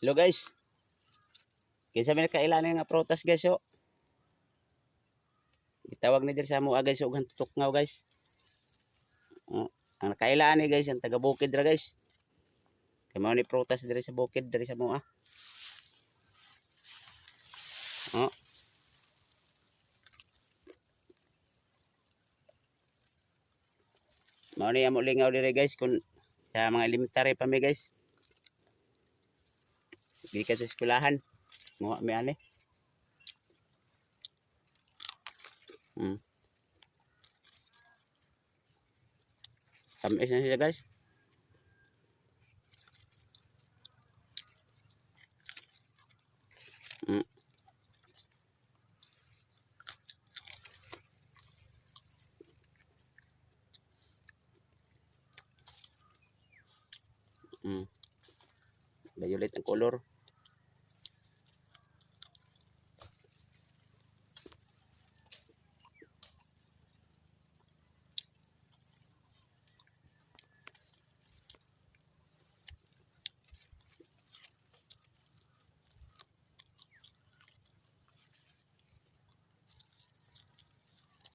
Hello, guys. Kinsa may nakaila nga prutas, guys, oh? Gitawag ni diri sa amo, guys, og tukngaw, guys. Oh, ang nakaila ni, guys, ang taga bukid ra, guys. Kay mao ni prutas diri sa bukid diri sa moa. Oh. Mao ni amo lingaw diri, guys, kun sa mga elementary pa mi, guys. Gikan sa eskwelahan. Muha mi ani. Tamis na siya, guys. Violet ang color.